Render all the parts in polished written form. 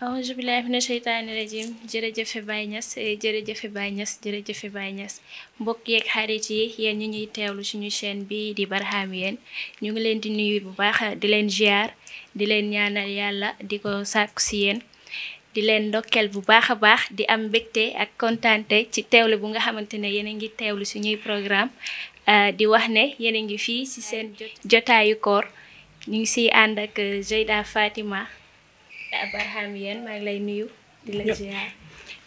auzu billahi mina sheytaani rajim jërëjëfe Baye Niass jërëjëfe Baye Niass jërëjëfe Baye Niass mbokk yeeg xarit yi yéen ñu ñuy teewlu suñu chaîne bi di Barhamiennes ñu ngi leen di nuyu bu baax di leen ziar di leen ñaanal yàlla di ko sàkku si yéen di leen ndokkeel bu baax a baax di am mbégte ak kontaante ci teewlu bu nga xamante ne yéen a ngi teewlu suñuy programme di wax ne yéen a ngi fii si seen jotaayu koor ñu ngi siy ànd ak Zeyda Fatima Barhamiennes maa ngi lay nuyu di la ziar.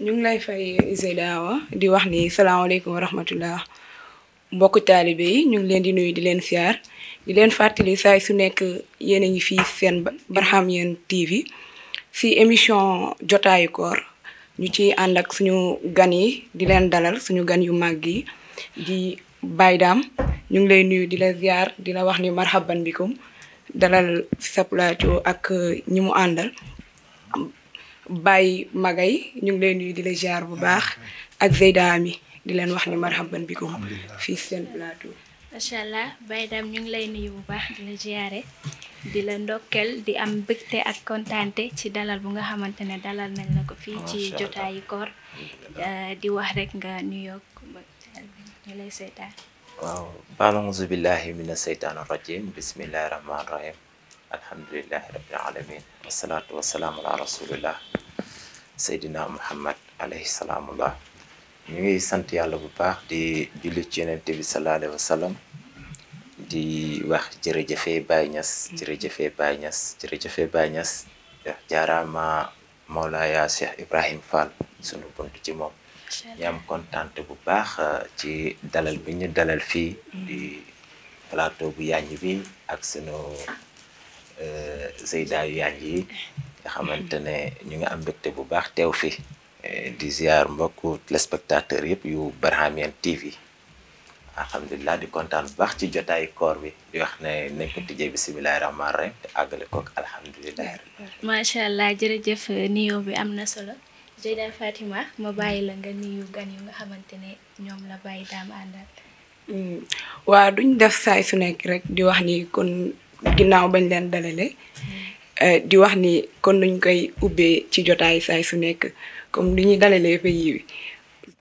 ñu ngi lay fay Zeyda Awa di wax ni salaamaaleykum wa rahmatullah mbokku taalibe yi ñu ngi leen di nuyu di leen ziar di leen fàttali saay su nekk yéen a ngi fii seen Barhamiennes TV si émission jotaayu koor ñu ci ànd ak suñu gan yi di leen dalal suñu gan yu màgg yi di Baye Dame ñu ngi lay nuyu di la ziar di la wax ni marhaban bikum dalal sa plateau ak ñi mu àndal. Baye Magay ñu ngi leen nuyu di la ziar bu baax ak Zeyda Ami di leen wax ni marhaban bikum fii seen plateau. macha allah Baye Dame ñu ngi lay nuyu bu baax di la ziare di la ndokkel di am mbégte ak kontaante ci dalal bu nga xamante ne dalal nañ la ko fii ci jotaayu koor di wax rek nga nuyoo ñu lay seetaan. waaw a'uuzu billahi mina seytaani rajim bismillahi rahmaani rahim alhamdulillahi rabbil alamin wasalaatu wasalaamu ala rasulillah seydina muhammad alayhi salaamullah ñu ngi sant yàlla bu baax di julli ci yonent bi sallallahu alayhi wa sallam di wax jërëjëfe Baye Niass jërëjëfe Baye Niass jërëjëfe Baye Niass jaaraama Mawlaaya Cheikh Ibrahim Fall sunu bunt ci moom ñu am kontaan bu baax ci dalal bi ñu dalal fii di plateau bu yàññ bi ak sunu Zeyda yu yàññ yi nga xamante ne ñu ngi am mbégte bu baax teew fi di ziar mbokku téléspectateur yëpp yu Barhamiennes TV alhamdulilah di kontaan bu baax ci jotaayu koor bi di wax ne nañ ko tijjee bisimilahi rahmaani rahim te àggale kook alhamdulilah. macha allah jërëjëf nuyoo bi am na solo Zeyda Fatima ma bàyyi la nga nuyu gan yu nga xamante ne ñoom la Baye Dame àndal. waa duñ def saay su nekk rek di wax ni kon ginnaaw bañ leen dalale di wax ni kon nuñ koy ubbee ci jotaay saay su nekk comme li ñuy dalalee fa yiwi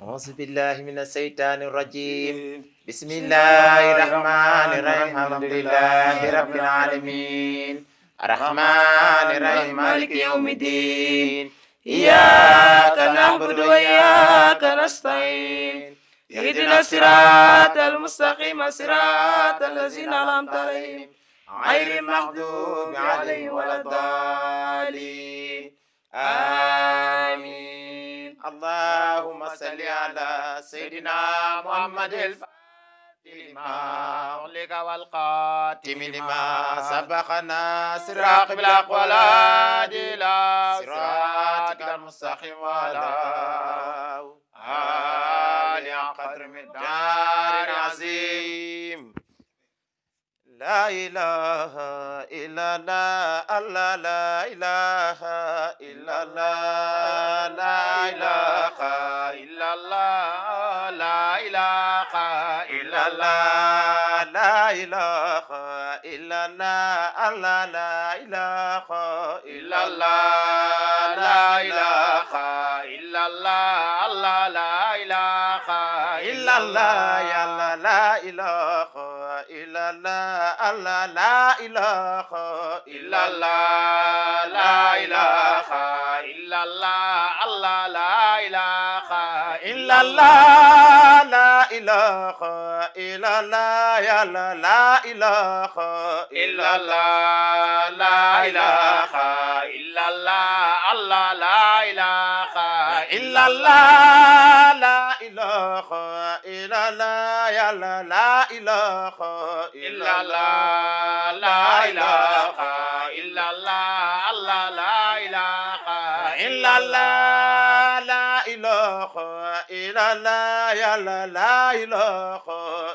auzu billahi mina seytaani rajim bismillahi rahmani rahim alhamdulillahi rabbil alamin arrahmani rahim maliki yawmiddin iyyaka na'budu wa iyyaka nasta'in ihdina siratal mustaqim siratal ladzina an'amta alayhim غير المغضوب عليهم ولا الضالين آمين اللهم صل على سيدنا محمد الفاتح لما أغلق والقاتم لما سبقنا صراط بالأقوال إلى صراطك المستقيم وعلى آله قدر مقدار عظيم لا إله إلا الله الله لا إله إلا الله لا إله إلا الله لا إله إلا الله لا إله إلا الله الله لا إله إلا الله لا إله إلا الله الله لا إله إلا الله يا الله لا إله إلا الله الله لا إله إلا الله لا إله إلا الله الله لا إله إلا الله لا إله إلا الله يا الله لا إله إلا الله لا إله إلا الله الله لا إله إلا الله لا إله إلا الله يا الله لا إله إلا الله لا إله إلا الله الله لا إله إلا الله لا إله إلا الله يا الله لا إله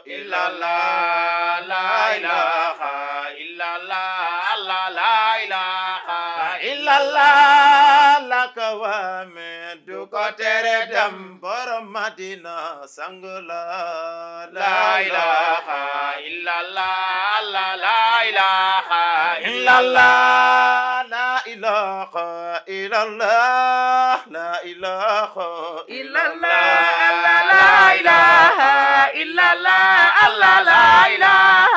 إلا الله لا إله إلا الله الله لا إله إلا الله لك ومن دكتور دم برمدينة سانغلا لا إله إلا الله لا إله إلا الله لا إله إلا الله لا إله إلا الله لا إله إلا الله الله لا إله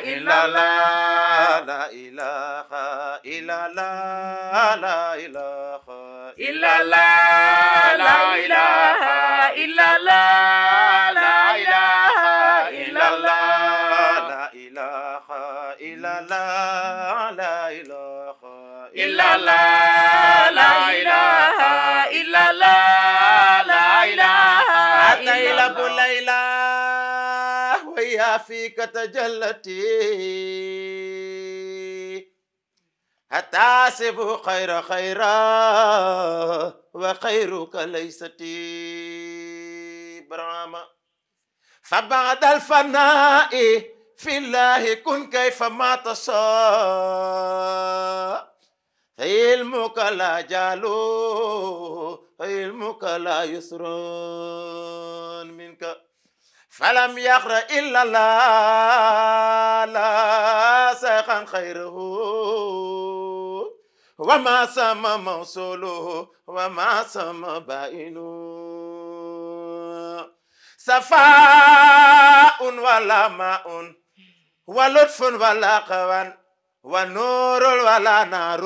إلا الله لا إله إلا الله لا إله إلا الله لا إله إلا الله لا إله إلا الله لا إله إلا الله لا إله إلا الله لا إله إلا الله لا إله إلا أطيب ليلى ويا فيك تجلتي أتحسب خيرا وخيرك ليستي برama فبعد الفناء في الله كن كيفما تشاء علمك لا جالو علمك لا يسر منك فلم يخر إلا الله لا سيخا خيره وما سما موصوله وما سما بائنه صفاء ولا ماء ولطف ولا قوان ونور ولا نار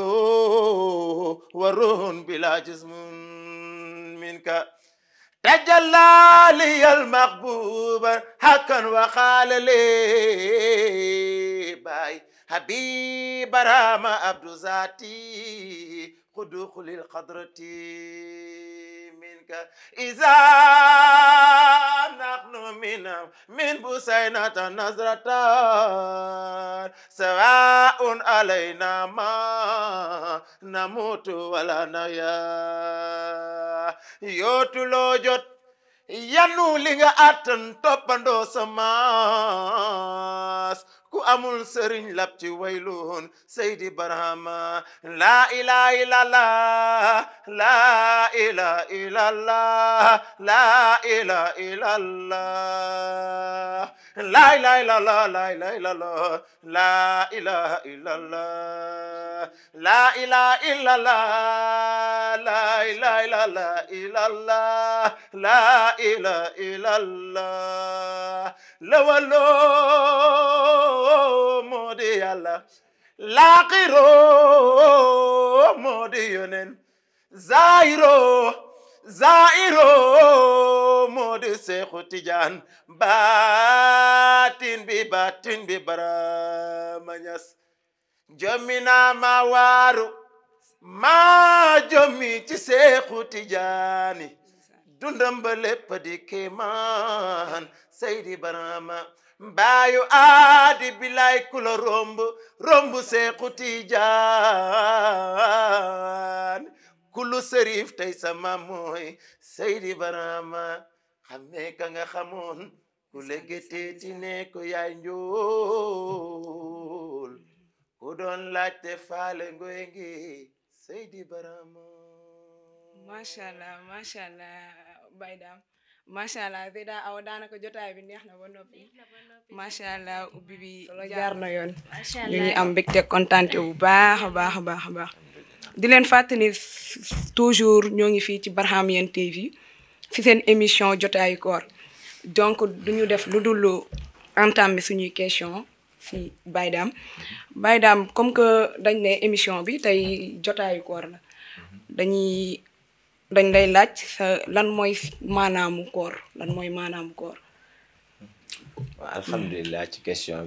وروح بلا جسم منك تجلى لي المحبوب حقا وقال لي باي حبيب رام عبد ذاتي خدوخ للقدرة منك إذا نحن من بسينة نظرة سواء علينا ما نموت ولا نحيا يوتو لوجت yanu li nga attan toppandoo sa maas ku amul sëriñ lab ci wayloon Seydi Barhama la ilaha illallah la ilaha illallah la ilaha illallah la ilaha illallah la ilaha illallah la ilaha illallah la ilaha illallah la ilaha illallah la ilaha illallah lawalo modi yàlla laqiro modi yonen zairo modi Seexu Tijaan batin bi Barhama Ñas jomina ma waaru ma jomi ci Seexu Tijaani dundam ba lépp di kéemaan Seydi Barhama mbaayu aadi bilay kula romb Seexu Tijaan kulu sërif tey sama mooy Seydi Barhama xamee ka nga xamoon ku legeteeti ne ko yaay njool ku doon laajte faale ngoy ngi Seydi Barhama macha allah Baye Dame macha allah Zeyda Awa daanaka jotaay bi neex na ba noppi macha allah ubbi bi jaar na yoon ñu ngi am mbégte kontaante bu baax a baax di leen fàttali toujours ñoo ngi fii ci Barhamiennes TV ci seen émission jotaayu koor donc duñu def lu dul entamer suñuy question ci Baye Dame comme que dañ ne émission bi tey jotaayu koor la dañ lay laaj sa lan mooy maanaamu koor waaw alhamdulilah ci question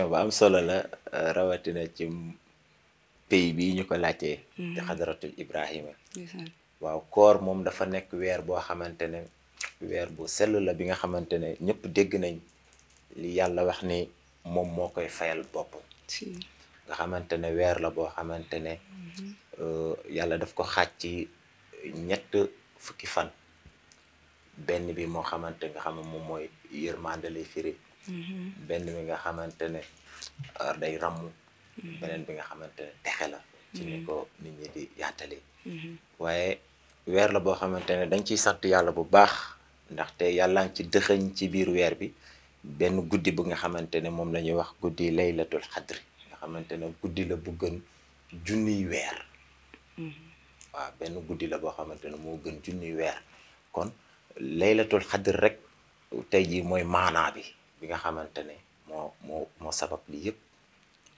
bu am solo la rawatina ci pays bi ñu ko laajtee di xadaratul Ibrahima waaw koor moom dafa nekk weer boo xamante ne weer bu sell la bi nga xamante ne ñëpp dégg nañ li yàlla wax ni moom moo koy fayal bopp nga xamante ne weer la boo xamante ne yàlla daf ko xaaj ci ñett fukki fan benn bi moo xamante nga xam moom mooy yërmande lay firi benn bi nga xamante ne day ràmmu beneen bi nga xamante ne texe la ci ni ko nit ñi di yaatale waaye weer la boo xamante ne dañ ciy sant yàlla bu baax ndaxte yàlla ngi ci dëxëñ ci biir weer bi benn guddi bu nga xamante ne moom la ñuy wax guddi laylatul xadri nga xamante ne guddi la bu gën junniy weer waaw benn guddi la boo xamante ne moo gën junniy weer kon laylatul xadr rek tey jii mooy maanaa bi nga xamante ne moo sabab li yëpp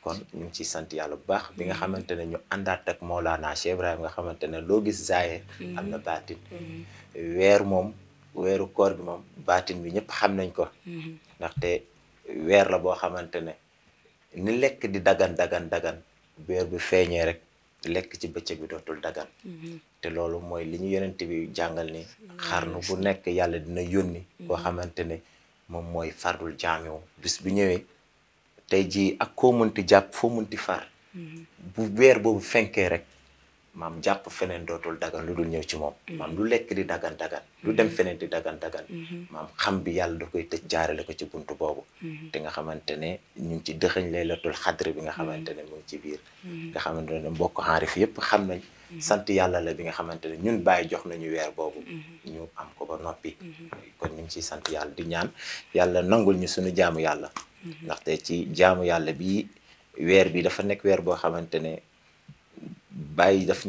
kon ñu ngi ciy sant yàlla bu baax bi nga xamante ne ñu àndaat ak Mawlana Cheikh Ibrahim nga xamante ne loo gis zaahir am na baatin weer moom weeru koor bi moom baatin bi ñëpp xam nañ ko ndaxte weer la boo xamante ne ni lekk di dagan weer bi feeñee rek lekk ci bëccëg bi dootul dagan te loolu mooy li ñu yonent bi jàngal ni xarnu bu nekk yàlla dina yónni koo xamante ne moom mooy fardul jaamiwu bis bu ñëwee tey jii ak koo mënti jàpp foo mënti far bu weer boobu fenkee rek maam jàpp feneen dootul dagan lu dul ñëw ci moom maam lu lekk di dagan lu dem feneen di dagan maam xam bi yàlla da koy tëj jaarale ko ci buntu boobu te nga xamante ne ñu ngi ci dëxëñ laylatul xadr bi nga xamante ne mu ngi ci biir nga xamante ne mbokk xaarif yëpp xam nañ sant yàlla la bi nga xamante ne ñun bàyyi jox nañu weer boobu ñu am ko ba noppi kon ñu ngi ciy sant yàlla di ñaan yàlla nangul ñu suñu jaamu yàlla ndaxte ci jaamu yàlla bi weer bi dafa nekk weer boo xamante ne bàyyi daf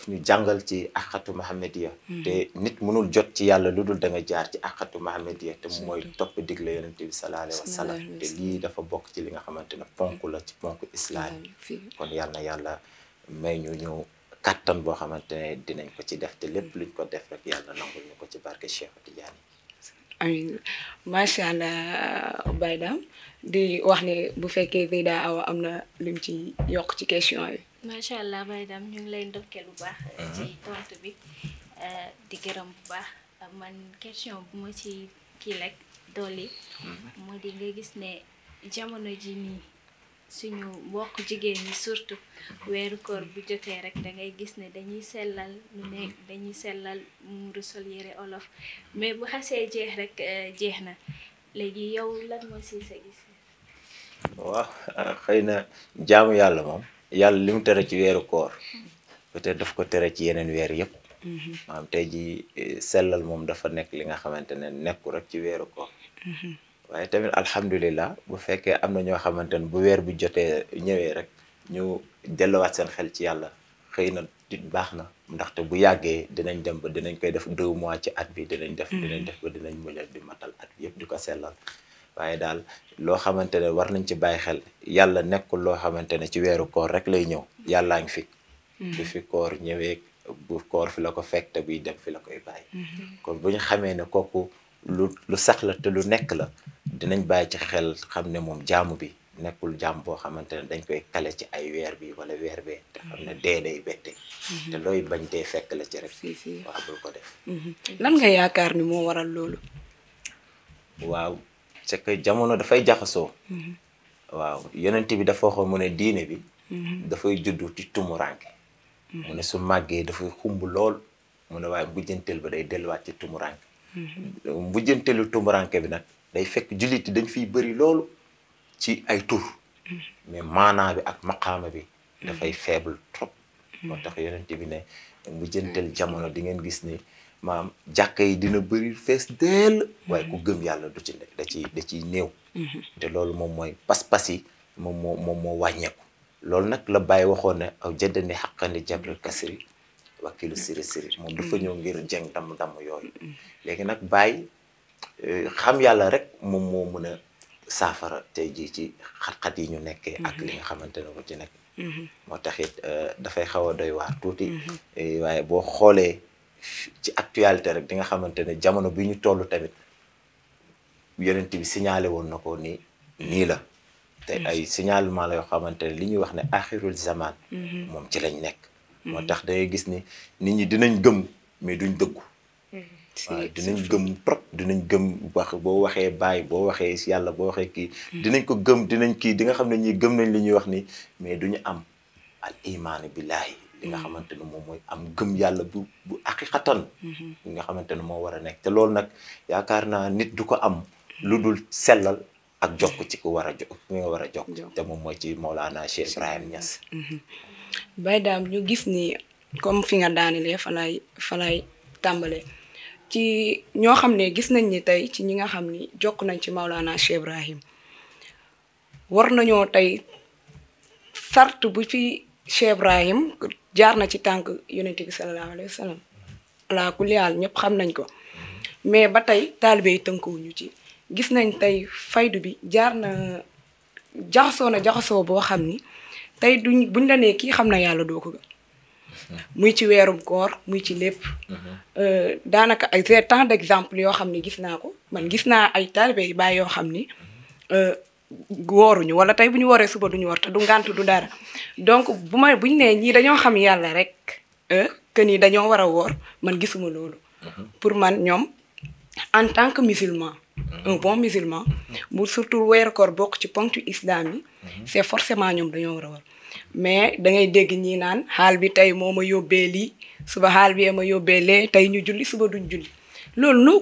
ñu jàngal ci aqatu Muhammadiya te nit mënul jot ci yàlla lu dul da nga jaar ci aqatu Muhammadiya te mooy topp digle yonent bi sallallahu alayhi wa sallam te lii dafa bokk ci li nga xamante ne ponk la ci ponk islam kon yal na yàlla may ñu kattan boo xamante ne dinañ ko ci def te lépp luñ ko def rek yàlla nangul ñu ko ci barke Cheikh Tidiane. amiin macha allah Baye Dame di wax ne bu fekkee Zeyda Awa am na lim ci yokk ci question yi. macha allah Baye Dame ñu ngi lay ndokkeel bu baax. ci tontu bi di gërëm bu baax man question bu ma ci kii rek dolli. moo di nga gis ne jamono ji nii suñu mbokk jigéen ñi surtout weeru koor bu jotee rek da ngay gis ne dañuy sellal lu nekk dañuy sellal mu sol yére olof mais bu xasee jeex rek jeex na léegi yow lan moo si sa gis. waaw xëy na jaamu yàlla moom yàlla li mu tere ci weeru koor peut-être daf ko tere ci yeneen weer yëpp maanaam tey ji sellal moom dafa nekk li nga xamante ne nekku rek ci weeru koor waaye tamit alhamdulilah bu fekkee am na ñoo xamante ne bu weer bu jotee ñëwee rek ñu delluwaat seen xel ci yàlla xëy na dit baax na ndaxte bu yàggee dinañ dem ba dinañ koy def 2 mois ci at bi dinañ def ba dinañ mujjal di matal at bi yëpp di ko sellal waaye daal loo xamante ne war nañ ci bàyyi xel yàlla nekkul loo xamante ne ci weeru koor rek lay ñëw yàllaa ngi fi bu fi koor ñëwee bu koor fi la ko fekk te buy dem fi la koy bàyyi kon bu ñu xamee ne kooku lu sax la te lu nekk la dinañ bàyyi ci xel xam ne moom jaamu bi nekkul jaam boo xamante ne dañ koy kale ci ay weer bi wala weer bee te xam ne dee day bette te looy bañ dee fekk la ci rek waaw bul ko def lan nga yaakaar ni moo waral loolu waaw c'est que jamono dafay jaxasoo waaw yonent bi dafa waxoon mu ne diine bi dafay juddu ci tumuranke mu ne su màggee dafay xumb lool mu ne waaye mbujjanteel ba day delluwaat ci tumuranke mbujjanteelu tumuranke bi nag day fekk jullit dañ fiy bëri loolu ci ay tur mais maanaa bi ak maqaama bi dafay faible trop moo tax yonent bi ne mbujjanteel jamono di ngeen gis ni maam jàkka yi dina bëri fees dell waaye ku gëm yàlla du ci nekk da ciy néew te loolu moom mooy pas-pas yi moom moo wàññeeku loolu nag la bàyyi waxoon ne aw jëddani xaqandi jabril kasri wakilu siri moom dafa ñëw ngir jeng damm yooyu léegi nag bàyyi xam yàlla rek moom moo mën a saafara tey jii ci xat-xat yi ñu nekkee ak li nga xamante ne ko ci nekk moo tax it dafay xaw a doy waar tuuti waaye boo xoolee ci actualité rek di nga xamante ne jamono bi ñu toll tamit yonent bi signalé woon na ko nii la te ay signalement la yoo xamante ne li ñuy wax ne axirul zaman moom ci lañ nekk moo tax dangay gis ni nit ñi dinañ gëm mais duñ dëggu waaw dinañ gëm trop dinañ gëm wax boo waxee bàyyi boo waxee yàlla boo waxee kii dinañ ko gëm dinañ kii di nga xam ne ñii gëm nañ li ñuy wax ni mais duñu am al imaani billaahi li nga xamante ne moom mooy am gëm yàlla bu haqiqatan li nga xamante ne moo war a nekk te loolu nag yaakaar naa nit du ko am lu dul sellal ak jokk ci ku war a jokk ki nga war a jokk te moom mooy ci Mawlana Cheikh Ibrahim Niass Baye Dame ñu gis ni comme fi nga daanelee falay tàmbale ci ñoo xam ne gis nañ ni tey ci ñi nga xam ni jokk nañ ci Mawlana Cheikh Ibrahim war nañoo tey sart bu fi Cheikh Ibrahim jaar na ci tànk yonent bi sallallahu alayhi wa sallam ala kulli haal ñëpp xam nañ ko mais ba tey taalibe yi tënkuwuñu ci gis nañ tey faydu bi jaar na jaxasoo boo xam ni tey buñ la nee kii xam na yàlla doo ko gëm muy ci weerum koor muy ci lépp daanaka ay tant d'exemple yoo xam ni gis naa ko man gis naa ay taalibe yi bàyyi yoo xam ni wooruñu wala tey bu ñu wooree suba duñu woor te du ngànt du dara donc buñ nee ñii dañoo xam yàlla rek que ni dañoo war a woor man gisuma loolu pour man ñoom en tant que musulman un bon musulman bu surtout weeru koor bokk ci ponctu islam yi c'est forcément ñoom dañoo war a woor mais da ngay dégg ñii naan xaal bi tey moo ma yóbbee lii suba xaal bi ma yóbbee lee tey ñu julli suba duñ julli loolu noo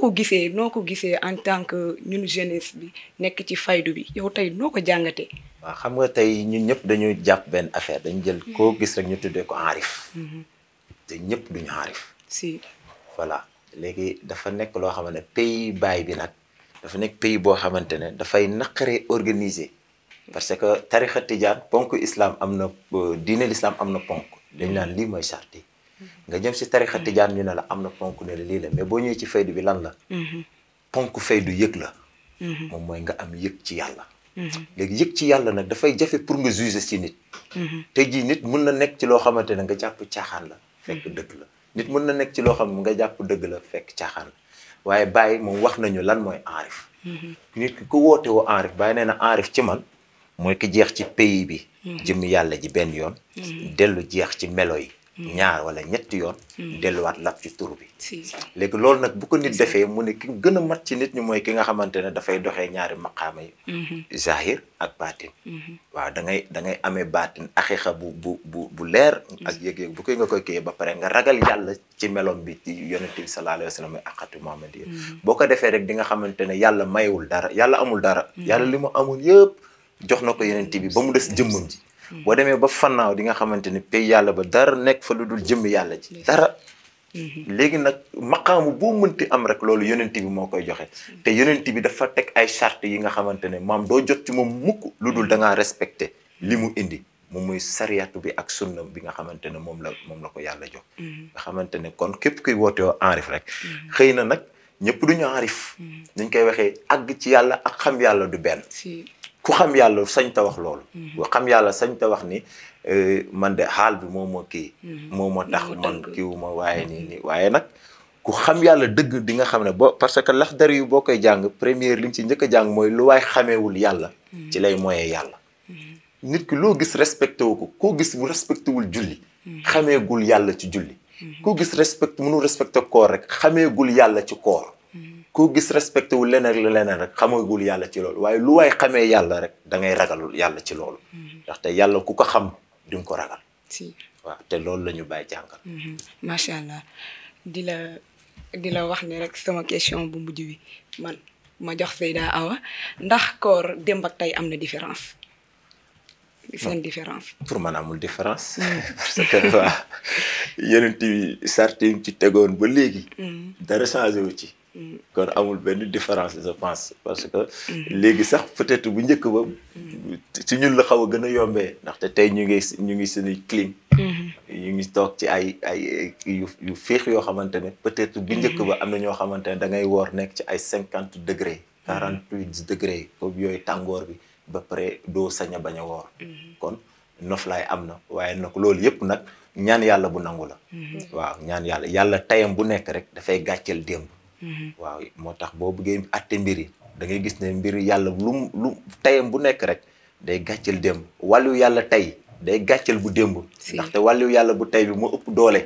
ko gisee en tant que ñun jeunesse bi nekk ci faydu bi yow tey noo ko jàngatee. waaw xam nga tey ñun ñëpp dañuy jàpp benn affaire dañu jël koo gis rek ñu tuddee ko aarif te ñëpp duñu aarif si voilà léegi dafa nekk loo xamante ne pays baay bi nag dafa nekk pays boo xamante ne dafay naqaree organiser parce que tarixa tijaan ponk islam am na diine l'islam am na ponk dañu naan lii mooy charte yi nga jëm si tarixa tijaan ñu ne la am na ponk ne la lii la mais boo ñëwee ci faydu bi lan la ponk faydu yëg la moom mooy nga am yëg ci yàlla léegi yëg ci yàlla nag dafay jafe pour nga juger ci nit tey jii nit mun na nekk ci loo xamante ne nga jàpp caaxaan la fekk dëgg la nit mun na nekk ci loo xam ne nga jàpp dëgg la fekk caaxaan la waaye Baye moom wax nañu lan mooy aarif nit ki ku woote woo aarif Baye nee na aarif ci man mooy ki jeex ci pays bi jëmmi yàlla ji benn yoon dellu jeex ci melo yi ñaar wala ñetti yoon delluwaat lap ci tur bi léegi loolu nag bu ko nit defee mu ne ki gën a mat ci nit ñi mooy ki nga xamante ne dafay doxee ñaari maqaama yi zahir ak baatin waaw da ngay amee baatin axixa bu leer ak yëg-yëg bu koy nga koy kiyee ba pare nga ragal yàlla ci melom bi ci yonent bi sallallahu alayhi wa sallam aqatu Muhammad yi boo ko defee rek di nga xamante ne yàlla mayewul dara yàlla amul dara yàlla li mu amul yëpp jox na ko yonent bi ba mu des jëmmam ji boo demee ba fannaaw di nga xamante ne pay yàlla ba dara nekk fa lu dul jëmmi yàlla ji dara léegi nag maqaamu boo mënti am rek loolu yonent bi moo koy joxe te yonent bi dafa teg ay charte yi nga xamante ne maam doo jot ci moom mukk lu dul da ngaa respecté li mu indi moom muy sariyatu bi ak sunna bi nga xamante ne moom la ko yàlla jox nga xamante ne kon képp kuy woote woo enrif rek xëy na nag ñëpp duñu enrif dañ koy waxee àgg ci yàlla ak xam yàlla du benn ku xam yàlla sañ ta wax loolu ku xam yàlla sañ ta wax ni man de xaal bi moom moo kii moom moo tax man kiiwuma waaye nii waaye nag ku xam yàlla dëgg di nga xam ne parce que Laxdari yu boo koy jàng première li mu ci njëkk a jàng mooy lu waay xameewul yàlla ci lay moyee yàlla nit ki loo gis respecté wu ko koo gis bu respecté wul julli xameegul yàlla ci julli koo gis mënul respecté koor rek xameegul yàlla ci koor koo gis respecté wu leneen rek xamagul yàlla ci loolu waaye lu waay xamee yàlla rek da ngay ragalul yàlla ci loolu ndaxte yàlla ku ko xam di nga ko ragal waaw te loolu la ñu bàyyi jàngal macha allah di la wax ne rek sama question bu mujj bi man ma jox Seyda Awa ndax koor démb ak tey am na différence seen différence pour man amul différence parce que waa yeneen bi sart yi ci tegoon ba léegi dara changé wu ci kon amul benn différence je pense parce que léegi sax peut-être bu njëkk ba ci ñun la xaw a gën a yombee ndaxte tey ñu ngi suñuy clim ñu ngi toog ci ay yu féex yoo xamante ne peut-être bu njëkk ba am na ñoo xamante ne da ngay woor nekk ci ay 50 degré 48 degré comme yooyu tàngoor bi ba pare doo sañ a bañ a woor kon noflaay am na waaye nag loolu yëpp nag ñaan yàlla bu nangu la waaw ñaan yàlla tayam bu nekk rek dafay gàcceel démb waaw moo tax boo bëggee atte mbir yi da ngay gis ne mbir yàlla lu tayam bu nekk rek day gàcceel démb wàllu yàlla tey day gàcceel bu démb ndaxte wàllu yàlla bu tey bi moo ëpp doole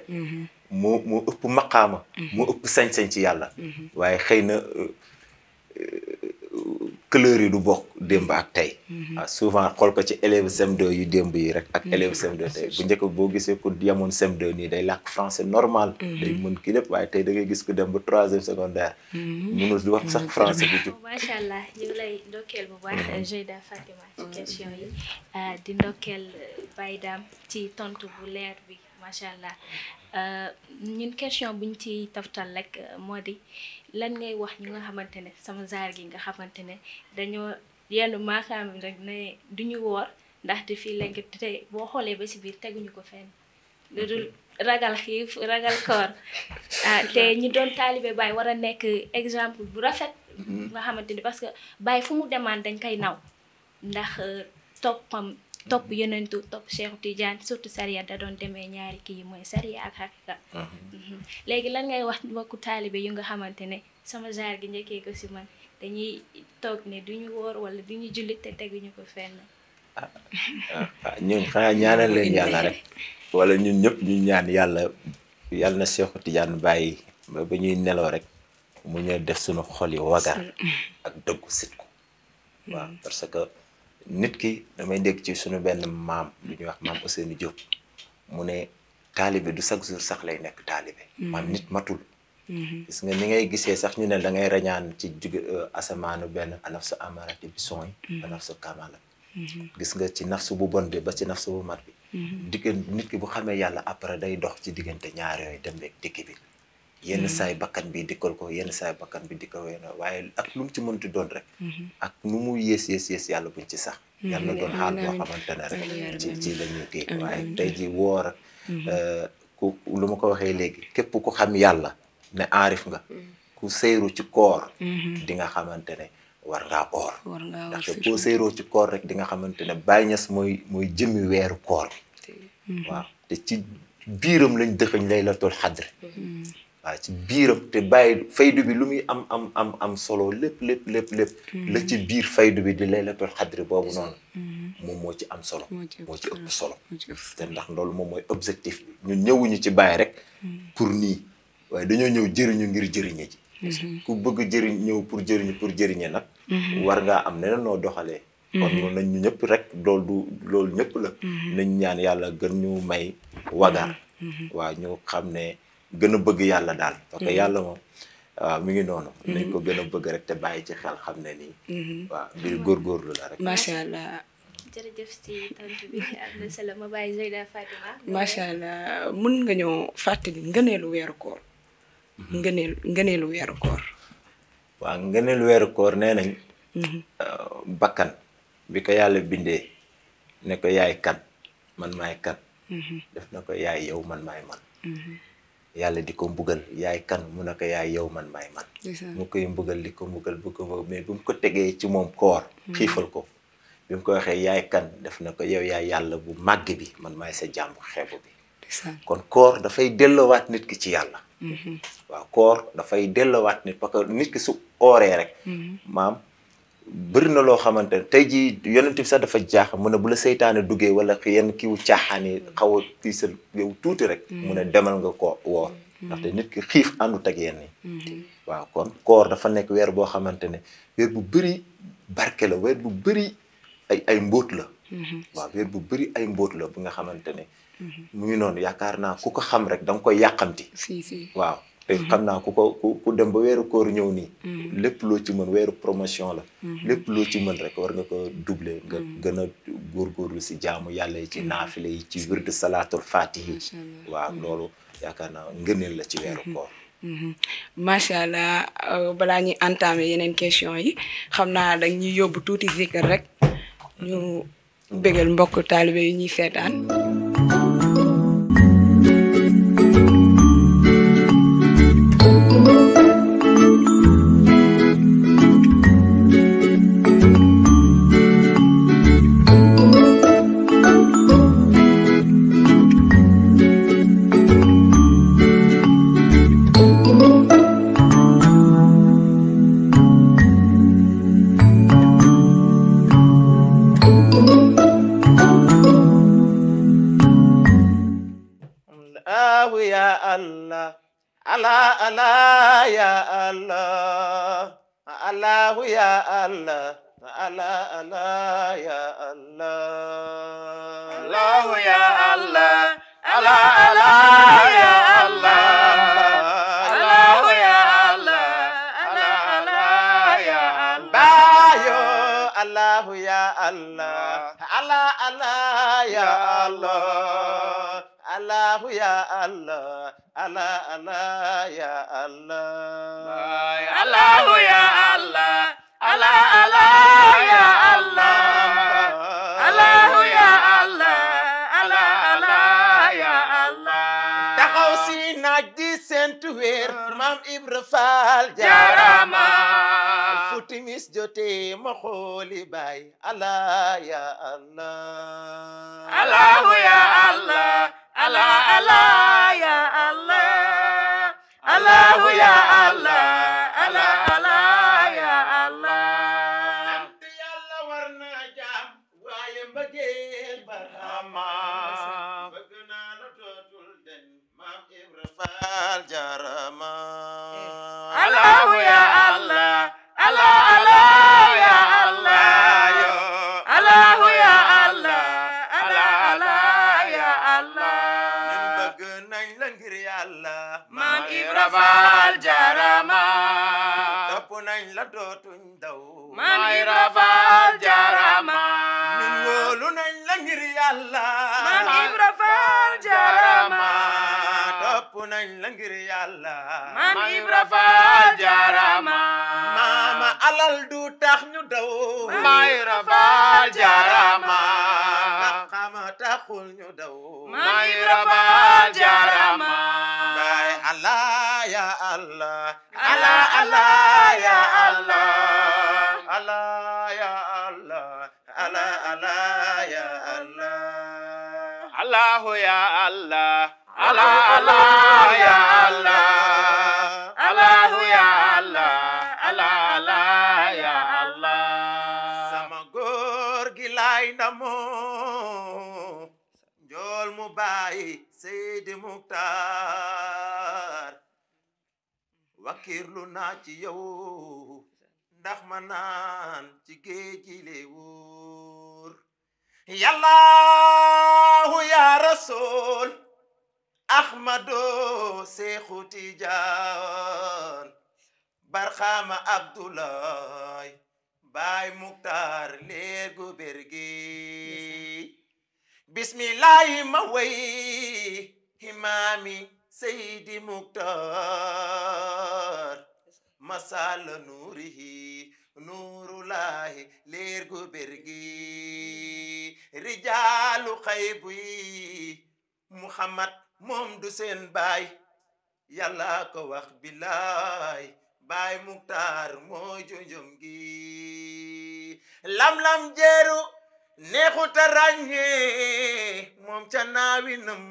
moo ëpp maqaama moo ëpp sañ-sañ ci yàlla waaye xëy na couleur yi du bokk démb ak tey waaw souvent xool ko ci élève CM2 yu démb yi rek ak élève CM2 tey bu njëkk boo gisee ku yemoon CM2 nii day làkk français normal day mën kii lépp waaye tey da ngay gis ku dem ba 3e secondaire mënul di wax sax français bu jub macha allah ñu ngi lay ndokkeel bu baax Jeyda Fatima ci question yi di ndokkeel Baye Dame ci tontu bu leer bi macha allah ñun question buñ ci taftal rek moo di lan ngay wax ñu nga xamante ne sama zaar gi nga xamante ne dañoo yenn maakaam rek ne duñu woor ndaxte fii lañ ko te boo xoolee ba si biir teguñu ko fenn lu dul ragal xiif ragal koor te ñi doon taalibe Baay war a nekk exemple bu rafet nga xamante ni parce que Baay fu mu demaan dañ koy naw ndax topp yonentu topp Cheikh Tidiane surtout sariya da doon demee ñaari kii mooy sariya ak xaqiqa léegi lan ngay wax mbokku taalibe yu nga xamante ne sama genre gi njëkkee ko si man dañuy toog ne duñu wóor wala duñu jullit te teguñu ko fenn ñun xanaa ñaanal leen yàlla rek wala ñun ñëpp ñu ñaan yàlla na Cheikh Tidiane bàyyi ba ñuy neloo rek mu ñëw def suñu xol yi wagar ak dëggu sit ko waaw parce que nit ki damay dégg ci suñu benn maam lu ñuy wax maam Ousseynou Diop mu ne taalibe du chaque jour sax lay nekk taalibe maam nit matul gis nga ni ngay gisee sax ñu ne da ngay rañaan ci jóge asamaanu benn anaf sa amarati bi son yi anaf sa kamala gis nga ci nafsu bu bon bi ba ci nafsu bu mat bi diggante nit ki bu xamee yàlla après day dox ci diggante ñaar yooyu dem beeg dikki bi yenn saay bakkan bi dikkal ko yenn saay bakkan bi dikkal ko waaye ak lu mu ci mënti doon rek ak nu mu yées yàlla buñ ci sax yàlla doon xaal boo xamante ne rek ci la ñuy kii waaye tey ji woor ku lu ma ko waxee léegi képp ku xam yàlla ne aarif nga ku seyru ci koor di nga xamante ne war ngaa oor ndaxte boo seyroo ci koor rek di nga xamante ne Baay Ñas mooy jëmi weeru koor waaw te ci biiram lañ dëxëñ laylatul xadr waaw ci biiram te bàyyi faydu bi lu muy am solo lépp la ci biir faydu bi di laylatul xadr boobu noonu moom moo ci am solo moo ci ëpp solo te ndax loolu moom mooy objectif bi ñun ñëwuñu ci Baay rek pour nii waaye dañoo ñëw jëriñu ngir jëriñe ji ku bëgg ñëw pour jëriñe nag war ngaa am neneen noo doxalee kon noonu nañ ñu ñëpp rek loolu ñëpp la nañ ñaan yàlla gën ñu may wagar waaw ñu xam ne gën a bëgg yàlla daal parce que yàlla moom waaw mi ngi noonu nañ ko gën a bëgg rek te bàyyi ci xel xam ne nii waaw mbir góorgóorlu la rek macha allah jërëjëf si tontu bi am na solo ma bàyyi Zeyda Fatima macha allah mun nga ñëw fàttali ngëneelu weeru koor ngëneelu weeru koor waaw ngëneelu weeru koor nee nañ bakkan bi ko yàlla bindee ne ko yaay kan man maay kan def na ko yaay yow man maay man yàlla di ko mbugal yaay kan mu ne ko yaay yow man maay man mu koy mbugal di ko mbugal mais bu mu ko tegee ci moom koor xiifal ko bi mu ko waxee yaay kan def na ko yow yaay yàlla bu màgg bi man maay sa jàmm xeebu bi kon koor dafay delloowaat nit ki ci yàlla waaw koor dafay delloowaat nit parce que nit ki su ooree rek maam bëri na loo xamante ne tey jii yonent bi sax dafa jaax mu ne bu la seytaane duggee wala yenn kiiwu caaxaani xaw a tiisal yow tuuti rek mu ne demal nga ko woor ndaxte nit ki xiif àndut ak yenn yi waaw kon koor dafa nekk weer boo xamante ne weer bu bëri barke la weer bu bëri ay mbóot la waaw weer bu bëri ay mbóot la bu nga xamante ne mu ngi noonu yaakaar naa ku ko xam rek da nga koy yàqamti waaw te xam naa ku dem ba weeru koor ñëw nii lépp loo ci mën weeru promotion la lépp loo ci mën rek war nga ko doubler nga gën a góorgóorlu si jaamu yàlla yi ci naafile yi ci wird salaatul faatihi waaw loolu yaakaar naa ngëneel la ci weeru koor macha allah balaa ñuy entamer yeneen question yi xam naa dañ ñuy yóbbu tuuti zikr rek ñu bégal mbokk taalibe yi ñuy seetaan Allah ya Allah Allah ya Allah Allah ya Allah Allah ya Allah Allah ya Allah Allah ya Allah Allah ya Bayo Allah ya Allah Allah ya Allah Allah ya Allah Allah ya Allah Allah ya Allah Allah ya Allah Allah ya wér maam Ibra Faal jaarama fu timis jotee ma xooli baay Allah ya Allah Allahu ya Allah Allah Allah ya Allah Allahu ya Allah Allah Allah ya Allah sant Yàlla war na jaam waaye mbëggeel barama bëgg naa la dootul den maam Ibra Faal jaarama Allahu ya Allah Allah Allah ya Allah Allahu ya Allah Allah Allah ya Allah ñun bëgg nañ la ngir Yàlla Maam Ibra Faal jaarama topp nañ la dootuñ daw Maam Ibra Faal jaarama ñun wóolu nañ la ngir Yàlla Maam Ibra Faal jaarama topp nañ la ngir Yàlla Maam Ibra Faal jaarama maama alal du tax ñu daw Maam Ibra Faal jaarama xama taxul ñu daw Maam Ibra Faal jaarama baay Allah ya Allah Allah Allah ya Allah Allah ya Allah Allah Allah ya Allah Allahu ya Allah Allah Allah ya Allah Allahu ya Allah Allah Allah ya Allah sama góor gi laay ndamoo njool mu baay Seydi Muktar wakirlu naa ci yow ndax ma naan ci géej gi le wóor Yallahu ya Rasul Ahmadu Seexu Tijaan Barxaama Abdoulaye Baay Muktar leer gu bergi bismillahi ma way imaami Seydi Muktar masala nuurihi nuurulahi leer gu bergi rijaalu xaybu yi Muhammad moom du seen baay Yàlla ko wax billaay Baay Muktar moo junjum gi lam-lam jeeru neexuta ràññee moom ca naawinam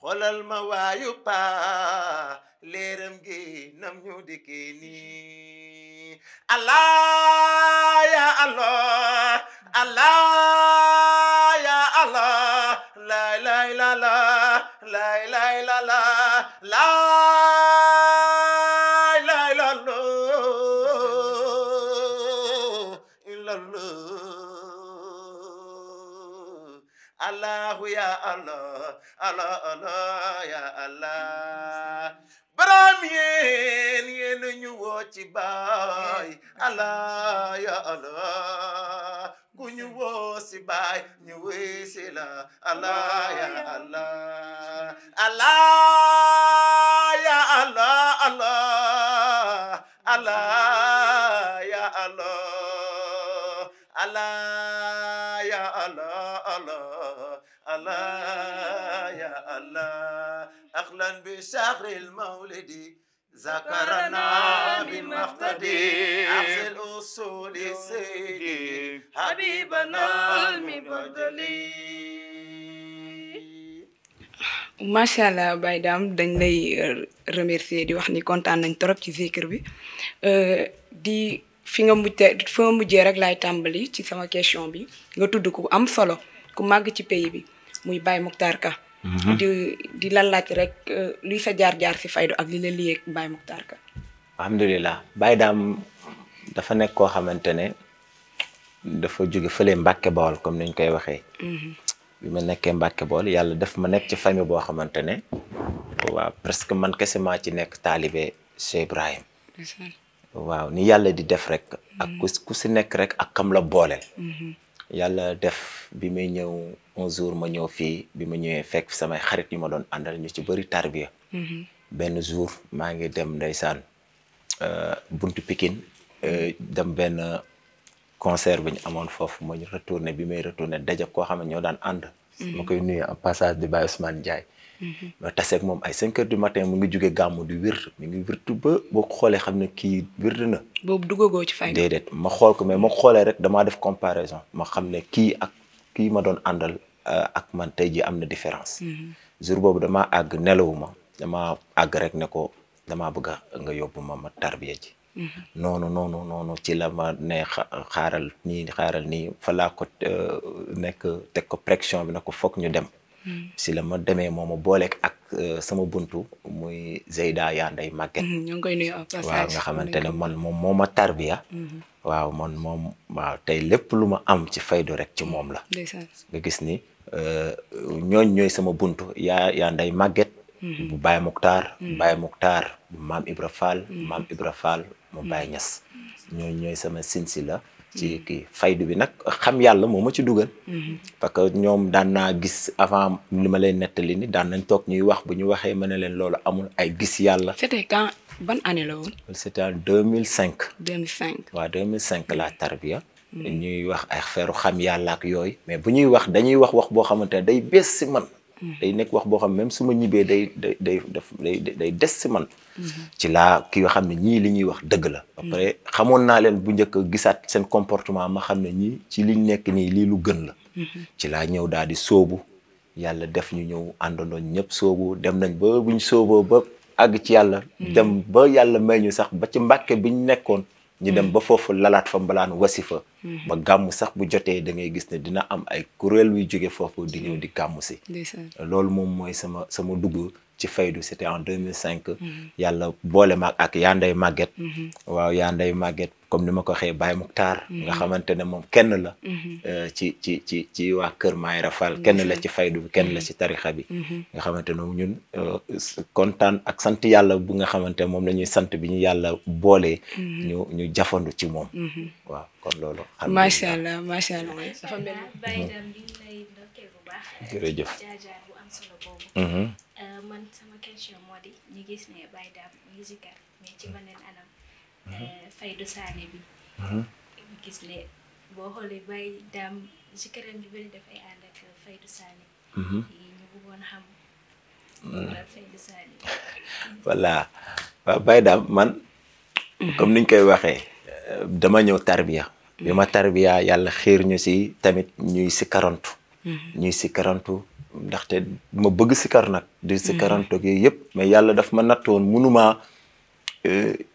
xoolal ma waayu paa leeram gi nam ñu dikkee nii Allah ya Allah Allah ya Allah la la la la la la la la la Allahu ya Allah Allah Allah ya Allah baram yéen ñu woo ci baay Allah ya Allah ku ñu woo ci baay ñu wési la Allah ya Allah Allah ya Allah Allah Allah ya Allah Allah ya Allah Allah Allah ya Allah أهلا بشهر المولد ذكرنا بالمقتدي أخذ الأصول سيدي حبيبنا المبدلي macha allah Baye Dame dañ lay remercier di wax ni kontaan nañ trop ci zikr bi di fi nga mujjee rek laay tàmbali ci sama question bi nga tudd ku am solo ku màgg ci pays bi muy Baye Moukhtar Ka di la laaj rek luy sa jaar-jaar si faydu ak li la liyeeg Baye Moukhtar Ka. alhamdulilah Baye Dame dafa nekk koo xamante ne dafa jóge fële Mbàkke Bawol comme niñ koy waxee. bi ma nekkee Mbàkke Bawol yàlla daf ma nekk ci famille boo xamante ne waaw presque man kese maa ci nekk taalibe Cheikh Ibrahim. waaw ni yàlla di def rek. ak ku si nekk rek ak kam la booleel. yàlla def bi may ñëw un jour ma ñëw fii bi ma ñëwee fekk samay xarit yu ma doon àndal ñu ci bëri tarbiya benn jour maa ngi dem ndeysaan buntu Pikine dem benn concert bu ñu amoon foofu ma retourné bi may retourné daje koo xam ne ñoo daan ànd ma koy nuyu en passage di Baye Ousmane Ndiaye. ma taseeg moom ay 5 heures du matin mu ngi jóge gàmmu di wird mi ngi wirtu ba boo ko xoolee xam ne kii wird na. boobu duggagoo ci fayda. déedéet ma xool ko mais ma xoolee rek damaa def comparaison ma xam ne kii ak kii ma doon àndal ak man tey jii am na différence. jour boobu damaa àgg nelawuma damaa àgg rek ne ko damaa bëgg nga yóbbu ma tarbiya ji. noonu ci la ma ne xaaral nii fa laa ko nekk teg ko pression bi ne ko foog ñu dem. si la ma demee moom ma booleeg ak sama buntu muy Zeyda Yanday Maguette. ñu ngi koy nuyu waaw nga xamante ne man moom moo ma tarbiya. waaw man moom waaw tey lépp lu ma am ci faydu rek ci moom la. nga gis ni ñooy sama buntu Yanday Maguette. bu Baye Muktar. Baye Muktar bu maam Ibra Fall. maam Ibra Fall mu Baye Niass. ñooy sama sinsi la. ci kii faydu bi nag xam yàlla moo ma ci dugal. parce que ñoom daan naa gis avant li ma leen nettali ni daan nañ toog ñuy wax bu ñu waxee ma ne leen loolu amul ay gis yàlla. c'était quand ban année la woon. c'était en 2005. 2005 waaw 2005 la tarbiya. ñuy wax ay affaire xam yàlla ak yooyu. mais bu ñuy wax dañuy wax boo xamante ne day bees si man. day nekk wax boo xam même su ma ñibbee day des si man. ci laa ki nga xam ne ñii li ñuy wax dëgg la. après xamoon naa leen bu njëkk gisaat seen comportement ma xam ne ñii ci liñ nekk nii lii lu gën la. ci laa ñëw daal di sóobu yàlla def ñu ñëw àndandoo ñëpp sóobu dem nañ ba buñ sóoboo ba àgg ci yàlla. dem ba yàlla may ñu sax ba ci mbàkke biñ nekkoon. ñu dem ba foofu lalaat fa mbalaan wasifa. ba gàmm sax bu jotee da ngay gis ne dina am ay kuréel yuy jóge foofu di ñëw di gàmm si. loolu moom mooy sama dugg ci faydu c'était en 2005. yàlla boole ma ak Yanday Maguette. waaw Yanday Maguette comme ni ma ko waxee Baye Muktar. nga xamante ne moom kenn la. ci waa Kër Mayra Fall kenn la ci faydu bi kenn la ci tarixa bi. nga xamante ne ñun kontaan ak sant yàlla bu nga xamante ne moom la ñuy sant bi ñu yàlla boolee. ñu jafandu ci moom. waaw kon loolu. macha allah macha allah. dafa mel jërëjëf. man sama question moo di ñu gis ne Baye Dame mu ngi zikar mais ci beneen anam. faydu saane bi. ñu gis ne boo xoolee Baye Dame zikaram bi bëri dafay ànd ak faydu saane. ñu bëggoon xam. faydu saane. voilà waaw Baye Dame man. comme niñ koy waxee. dama ñëw tarbiya. bi ma tarbiya yàlla xiir ñu si tamit ñuy sikarantu. ñuy sikarantu. ndaxte ma bëgg sikar nag di sikarantoog yooyu yëpp mais yàlla daf ma nattoon mënuma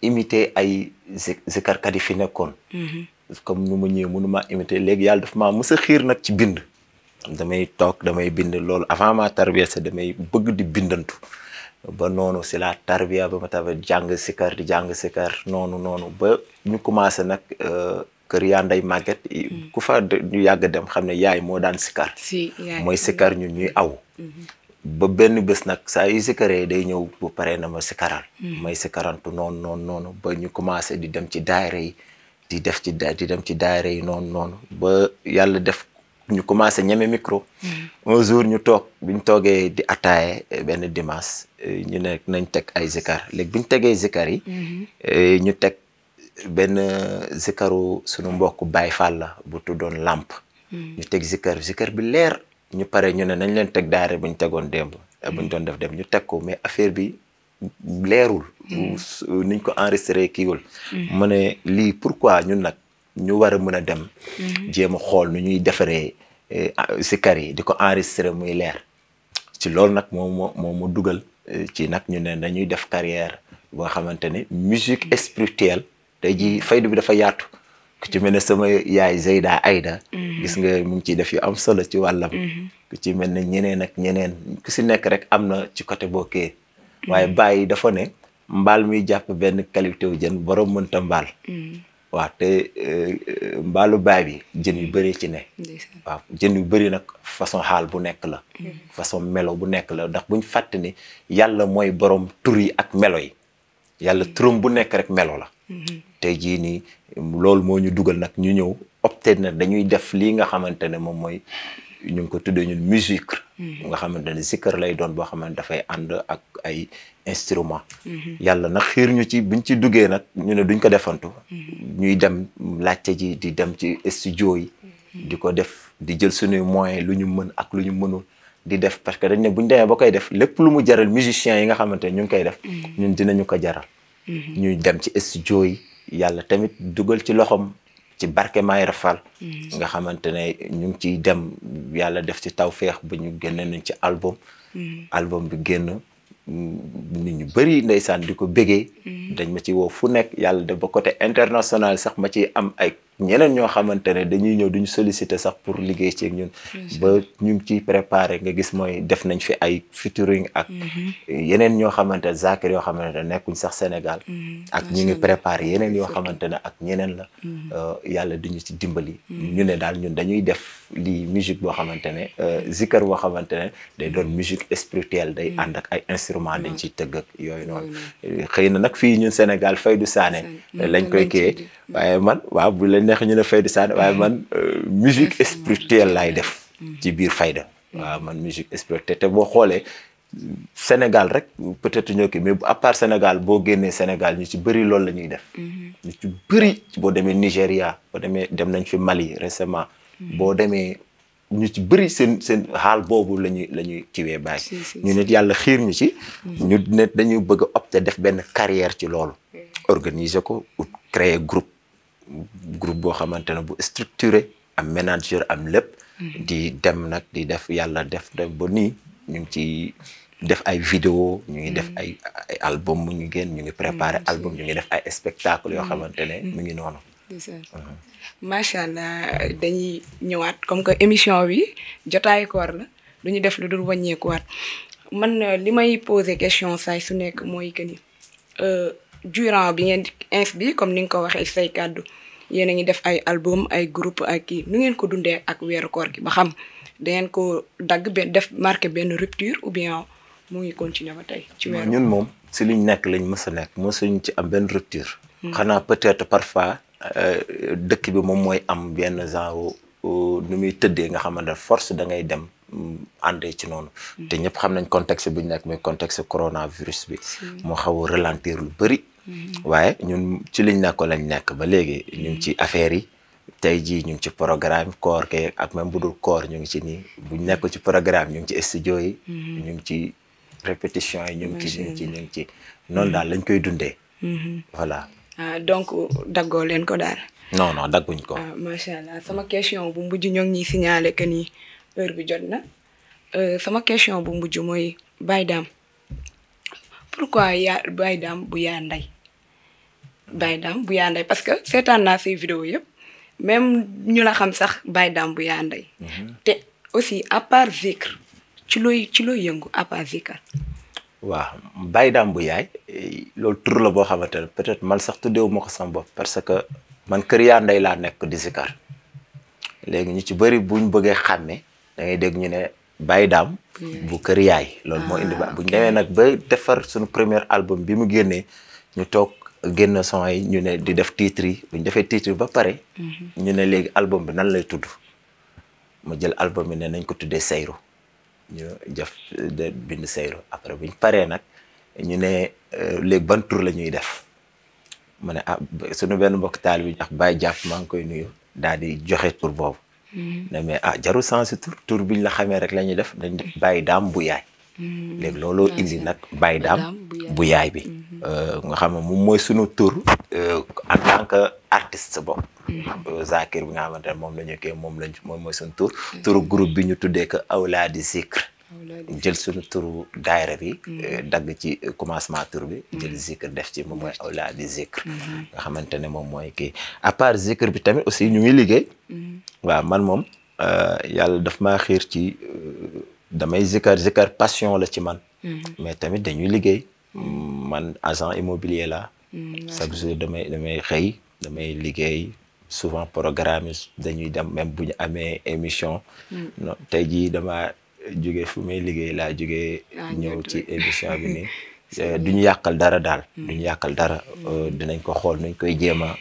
imiter ay sikarkat yi fi nekkoon. comme nu ma ñëwee mënuma imiter léegi yàlla daf maa mës a xiir nag ci bind. damay toog damay bind loolu avant ma tarbiya sax damay bëgg di bindantu ba noonu si la tarbiya ba ma tabe jàng sikar di jàng sikar noonu ba ñu commencé nag kër Yanday Maguette ku fa ñu yàgg dem xam ne yaay moo daan sikar mooy sikar ñun ñuy aw ba benn bés nag saa yu sikaree day ñëw bu paree na ma sikaral may sikarantu noonu ba ñu commencé di dem ci daayira yi di dem ci daayira yi noonu ba yàlla def ñu commencé ñeme micro un jour ñu toog biñ toogee di attaaye benn dimanche ñu ne nañ teg ay zikar léegi biñ tegee zikar yi ñu teg benn zikaru sunu mbokk Baye Fall la bu tuddoon Lamp. ñu teg zikar bi leer ñu pare ñu ne nañ leen teg daare bu ñu tegoon démb bu ñu doon def dem ñu teg ko mais affaire bi leerul niñ ko enregistré kiiwul mu ne lii pourquoi ñun nag ñu war a mën a dem jéem a xool nu ñuy defaree zikar yi di ko enregistré muy leer ci loolu nag moo ma dugal ci nag ñu ne dañuy def carrière boo xamante ne musique spirituelle tey jii faydu bi dafa yaatu ku ci mel ne sama yaay Zeyda Aïda gis nga mu ngi ciy def yu am solo ci wàllam ku ci mel ne ñeneen ak ñeneen ku si nekk rek am na ci côté bookee waaye Baye dafa ne mbaal muy jàpp benn qualité wu jën borom mënta mbaal waaw te mbaalu Baye bi jën yu bëri ci ne waaw jën yu bëri nag façon xaal bu nekk la façon melo bu nekk la ndax buñ fàtte ni yàlla mooy borom tur yi ak melo yi yàlla turam bu nekk rek melo la tey jii nii loolu moo ñu dugal nag ñu ñëw opté na dañuy def lii nga xamante ne moom mooy ñu ngi ko tuddee ñun musique nga xamante ne zikar lay doon boo xamante dafay ànd ak ay instrument yàlla nag xiir ñu ci buñ ci duggee nag ñu ne duñ ko defantu ñuy dem laajte ji di dem ci studio yi di ko def di jël suñuy moyens lu ñu mën ak lu ñu mënul di def parce que dañ ne bu ñu demee ba koy def lépp lu mu jaral musiciens yi nga xamante ne ñu ngi koy def ñun dinañu ko jaral ñuy dem ci studio yi yàlla tamit dugal ci loxom ci barke Mayra Fall nga xamante ne ñu ngi ciy dem yàlla def ci tawféex ba ñu génne nañ ci album bi génn nit ñu bëri ndeysaan di ko bégee dañ ma ci woo fu nekk yàlla def ba côté international sax ma ci am ay ñeneen ñoo xamante ne dañuy ñëw duñu solliciter sax pour liggéey ci ak ñun ba ñu ngi ciy préparé nga gis mooy def nañ fi ay featuring ak yeneen ñoo xamante ne zakir yoo xamante ne nekkuñ sax Sénégal ak ñu ngi préparé yeneen yoo xamante ne ak ñeneen la yàlla duñu ci dimbali ñu ne daal ñun dañuy def lii musique boo xamante ne zikar boo xamante ne day doon musique spirituelle day ànd ak ay instrument dañ ciy tëgg ak yooyu noonu xëy na nag fii ñun Sénégal Faydu Sané lañ koy kiyee waaye man waaw bu leen neex ñu ne Faydu Sané waaye man musique spirituelle laay def ci biir Fayda waaw man musique spirituelle te boo xoolee Sénégal rek peut-être ñoo kii mais à part Sénégal boo génnee Sénégal ñu ci bëri loolu la ñuy def ñu ci bëri boo demee Nigéria boo demee dem nañ fi Mali récemment boo demee ñu ci bëri seen xaal boobu la ñuy kiwee bàyyi ñu nit yàlla xiir ñu ci ñu ne dañuy bëgg a opter def benn carrière ci loolu organiser ko ou créer groupe boo xamante ne bu structuré am manager am lépp di dem nag di def yàlla def ba nii ñu ngi ci def ay vidéo ñu ngi def ay album mu ngi génn ñu ngi préparé album ñu ngi def ay spectacle yoo xamante ne mu ngi noonu macha allah dañuy ñëwaat comme que émission bi jotaayu koor la du ñu def lu dul wàññeekuwaat man li may poser question saay su nekk mooy que ni durant bi ngeen ins bi comme ni nga ko waxee say kàddu yéen a ngi def ay album ay groupe ak kii nu ngeen ko dundee ak weeru koor gi ba xam dangeen ko dagg def marqué benn rupture ou bien mu ngi continuer ba tey ci weeru ñun moom si liñ nekk lañ mës a nekk mësuñ ci am benn rupture xanaa peut-être parfois dëkk bi moom mooy am benn genre nu muy tëddee nga xamante ne force da ngay dem àndee ci noonu te ñëpp xam nañ contexte bi ñu nekk muy contexte coronavirus bi moo xaw a ralentir lu bëri waaye ñun ci liñ nekk lañ nekk ba léegi ñu ngi ci affaire yi tey jii ñu ngi ci programme koor ke ak même bu dul koor ñu ngi ci nii buñ nekk ci programme ñu ngi ci studio yi ñu ngi ci répétition yi ñu ngi ci noonu daal lañ koy dundee voilà donc daggoo leen ko daal non dagguñ ko macha allah sama question bu mujj ñoo ngi ñuy signaler que ni heure bi jot na sama question bu mujj mooy Baye Dame pourquoi Baye Dame bu yaa nday Baye Dame bu yaa nday parce que seetaan naa say vidéo yëpp même ñu la xam sax Baye Dame bu yaa nday te aussi à part zikr ci looy yëngu à part zikr waaw Baye Dame bu yaay loolu tur la boo xamante ne peut-être man sax tuddeewu ma ko sama bopp parce que man kër yaa nday laa nekk di zikar léegi ñu ci bëri buñ bëggee xàmme da ngay dégg ñu ne Baye Dame bu kër yaay loolu moo indi buñ demee nag ba defar suñu premier album bi mu génnee ñu toog génn son yi ñu ne di def titre yi buñ defee titre yi ba pare ñu ne léegi album bi nan lay tudd ma jël album bi ne nañ ko tuddee Seyru ñu jëf bind Seyru après buñ paree nag ñu ne léegi ban tur la ñuy def ma ne suñu benn mbokk taal bi ak Baye Jàpp maa ngi koy nuyu daal di joxe tur boobu ne mais jarul sens tur biñ la xamee rek la ñuy def dañ def Baye Dame bu yaay léegi looloo indi nag Baye Dame bu yaay bi nga xam ne moom mooy sunu tur en tant que artiste bopp Zakir bi nga xamante ne moom la ñu kii moom mooy sunu turu groupe bi ñu tuddee que Awlaadi Zikr jël sunu turu daayira bi dagg ci commencement tur bi jël Zikr def ci moom mooy Awlaadi Zikr nga xamante ne moom mooy kii à part Zikr bi tamit aussi ñu ngi liggéey waaw man moom yàlla daf maa xiir ci damay zikar passion la ci man mais tamit dañuy liggéey man agent immobilier la chaque jour damay xëy damay liggéey souvent programme yi dañuy dem même bu ñu amee émission non tey jii dama jógee fu may liggéey laa jógee ñëw ci émission bi nii duñu yàqal dara daal duñu yàqal dara dinañ ko xool nuñ koy jéem a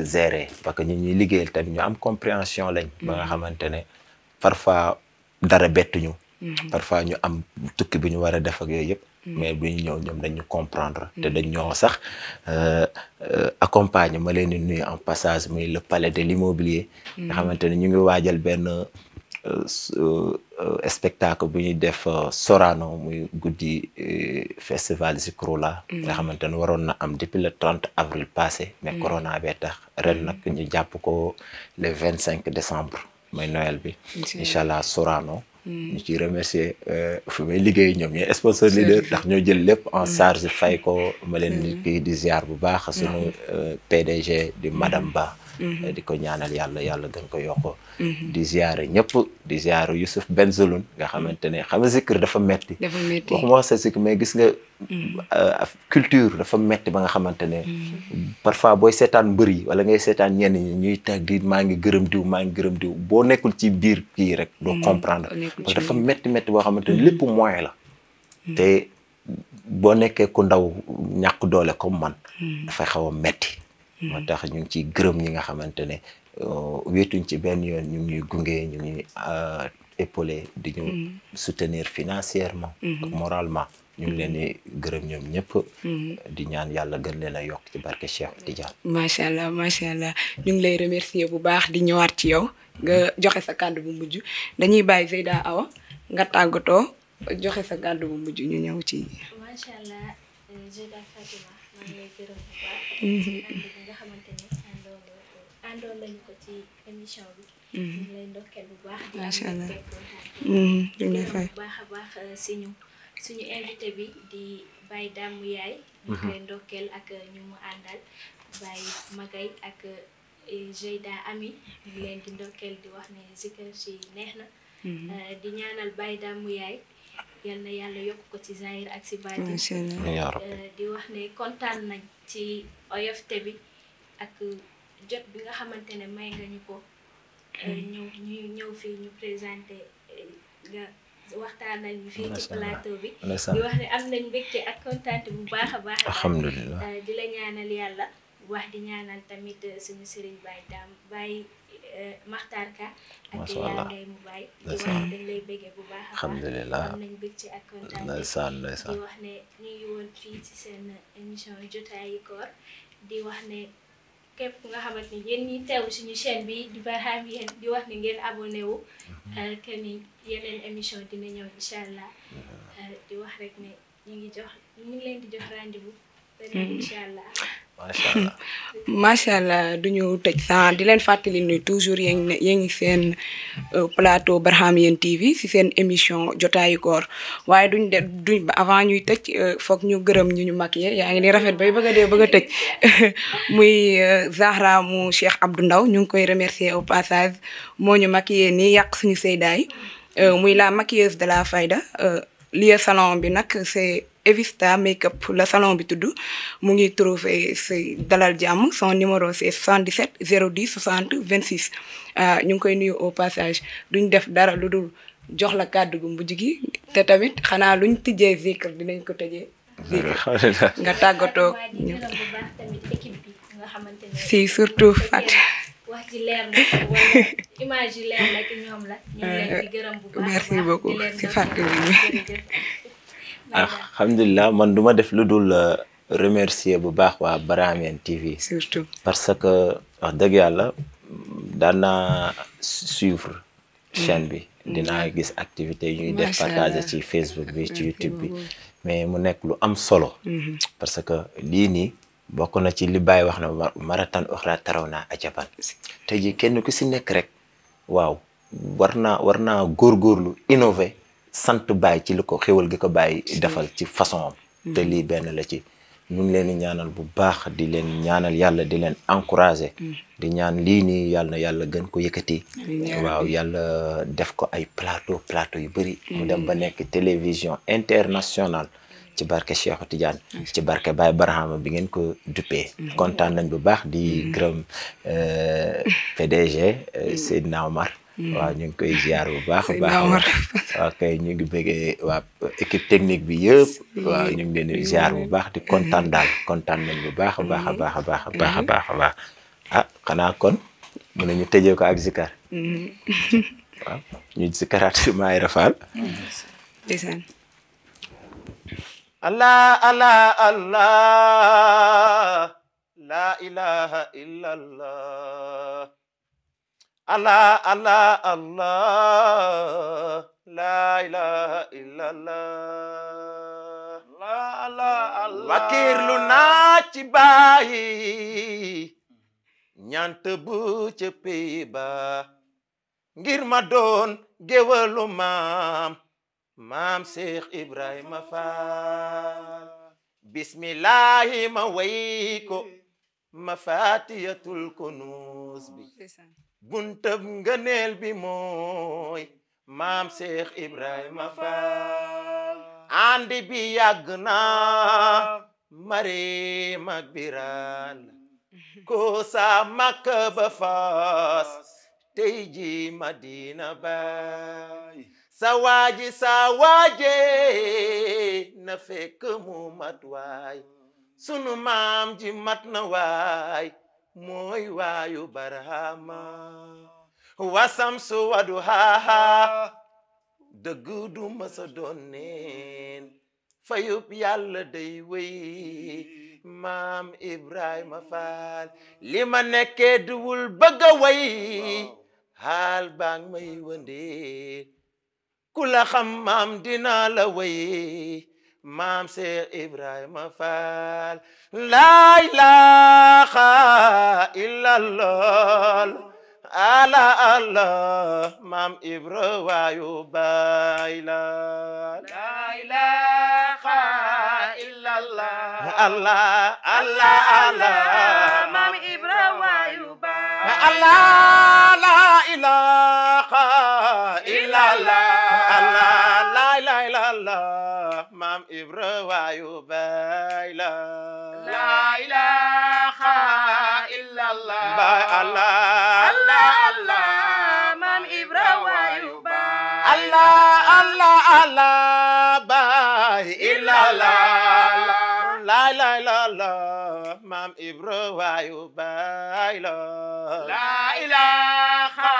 gérer parce que ñun ñuy liggéeyal tamit ñu am compréhension lañ ba nga xamante ne parfois dara bettuñu parfois ñu am tukki bu ñu war a def ak yooyu yëpp mais bu ñu ñëw ñoom dañu comprendre te dañ ñoo sax accompagner ma leen di nuyu en passage muy le palais de l'immobilier nga xamante ne ñu ngi waajal benn spectacle bu ñuy def Sorano muy guddi festival Zikroullah nga xamante ne waroon na am depuis le 30 avril passé mais corona bee tax ren nag ñu jàpp ko le 25 décembre mooy Noël bi incha allah Sorano ñu ciy remercier fu may liggéey ñoom ñooy sponsor leader ndax ñoo jël lépp en charge fay ko ma leen di ziar bu baax sunu PDG di madame Ba di ko ñaanal yàlla gën ko yokk di ziare ñëpp di ziare Youssouf Benzeloun nga xamante ne xam nga zikr dafa metti waxuma wax sa zikr mais gis nga culture dafa metti ba nga xamante ne parfois booy seetaan mbër yi wala ngay seetaan ñenn ñi ñuy tag di maa ngi gërëm diw boo nekkul ci biir kii rek doo comprendre parce que dafa metti boo xamante ne lépp moyen la te boo nekkee ku ndaw ñàkk doole comme man dafay xaw a metti moo tax ñu ngi ciy gërëm ñi nga xamante ne wéetuñ ci benn yoon ñu ngi ñuy gunge ñu ngi épaulé di ñu soutenir financièrement ak moralement ñu ngi leen di gërëm ñoom ñëpp di ñaan yàlla gën leen a yokk ci barke Cheikh Tidiane macha allah ñu ngi lay remercier bu baax di ñëwaat ci yow nga joxe sa kàddu bu mujj dañuy bàyyi Zeyda Awa nga tàggatoo joxe sa kàddu bu mujj ñu ñëw ci macha allah Zeyda Fatima maa ngi lay gërëm bu baax ànd bi nga xamante ne àndoon lañu ko ci émission bi ñu ngi lay ndokkeel bu baax macha allah ñu lay fay bu baax a baax suñu invité bi di Baye Dame Yaye ñu koy ndokkeel ak ñu mu àndal Baye Magay ak Zeyda Ami ñu ngi leen di ndokkeel di wax ne zikr ci neex na di ñaanal Baye Dame Yaye yal na yàlla yokk ko ci zahir ak ci baatin di wax ne kontaan nañ ci oyofte bi ak jot bi nga xamante ne may nga ñu ko ñëw fii ñu présenté nga waxtaanal ñu fii ci plateau bi di wax ne am nañ mbégte ak kontaante bu baax a baax alhamdulilah di la ñaanal yàlla wax di ñaanal tamit suñu sëriñ Baye Dame Baye Makhtar Ka ak yaa ngay mu Baye di wax ne dañ lay béggee bu baax a baax alhamdulilah am nañ mbégte ak kontaante di wax ne ñu ngi woon fii ci seen émission jotaayu koor di wax ne képp nga xamante ni yéen ñi teew suñu chaîne bi di Barhamiennes di wax ni ngeen abonné wu que ni yeneen émission dina ñëw incha allah di wax rek ne ñu ngi leen di jox rendez-vous beneen incha allah macha allah duñu tëj sans di leen fàttali ni toujours yéen ngi seen plateau Barhamiennes TV si seen émission jotaayu koor waaye duñ avant ñuy tëj foog ñu gërëm ñu maquillé yaa ngi ni rafet bay bëgg a tëj muy Zahra mu Cheikh Abdou Ndaw ñu ngi koy remercier au passage moo ñu maquillé nii yàq suñu seydaay muy la maquilleuse de la Fayda lieu salon bi nag c'est Evista Makeup la salon bi tudd mu ngi trouvé si Dalal Jàmm son numéro c'est 77 010 60 26 ñu ngi koy nuyu au passage duñ def dara lu dul jox la kàddu gu mujj gi te tamit xanaa luñ tijjee zikr dinañ ko tëjee zikr nga tàggatoo ñu si surtout Fat wax ji leer na wala image yi leer na ki ñoom la ñu leen di gërëm bu baax merci beaucoup si fàttali alhamdulilah man duma def lu dul remercier bu baax waa Barhamiennes TV surtout parce que wax dëgg yàlla daan naa suivre chaîne bi dinaa gis activité yu ñuy def partager ci Facebook bi ci YouTube bi mais mu nekk lu am solo parce que lii nii bokk na ci li Baye wax na maratan uxra taraw naa ajaban tey ji kenn ku si nekk rek waaw war naa góorgóorlu innover sant Baye ci li ko xéwal gi ko Baye defal ci façon am te lii benn la ci ñu ngi leen di ñaanal bu baax di leen ñaanal yàlla di leen encourager di ñaan lii nii yàlla na yàlla gën ko yëkkati waaw yàlla def ko ay plateau yu bëri mu dem ba nekk télévision internationale ci barke Cheikh Tidiane ci barke Baye Barhama bi ngeen ko duppee kontaan nañ bu baax di gërëm PDG Seydina Omar waaw ñu ngi koy ziar bu baax a baax waaw kay ñu ngi bëggee waa équipe technique bi yëpp waaw ñu ngi leen di ziar bu baax di kontaan nañ bu baax a baax ah xanaa kon mën nañu tëjee ko ak zikar waaw ñu zikaraat fi maay rafal ndeysaan Allah Allah Allah la ilaha illallah Allah Allah Allah la ilaha illallah Allah Allah Allah wakirlu naa ci bàyyi ñant bu ca pey ba ngir ma doon géwalu maam Cheikh Ibrahima Fall bismillahi ma way ko ma fatiyatul kunuz bi buntab ngëneel bi mooy maam Cheikh Ibrahima Fall andi bi yàgg na mare mag biral ko sa Makka ba Faas tey ji Madina Baay sa waaje na fekk mu mat waay sunu maam ji mat na waay mooy waayu Barhama wasam su wadu haha dëgg du mësa doon neen fayub yàlla day wéy maam Ibrahima Fall li ma nekkee duwul bëgg a way haal baang may wëndee ku la xam maam dina la way maam Cheikh Ibrahima Fall la ilaha illallah ala allah maam Ibra waayu baay la ilaha illallah allah allah allah maam Ibra waayu baay allah la ilaha illallah maam Ibra waayu baay la ilaha illallah baay Allah Allah Allah maam Ibra waayu baay Allah Allah Allah baay illallah la ilaha maam Ibra waayu baay la ilaha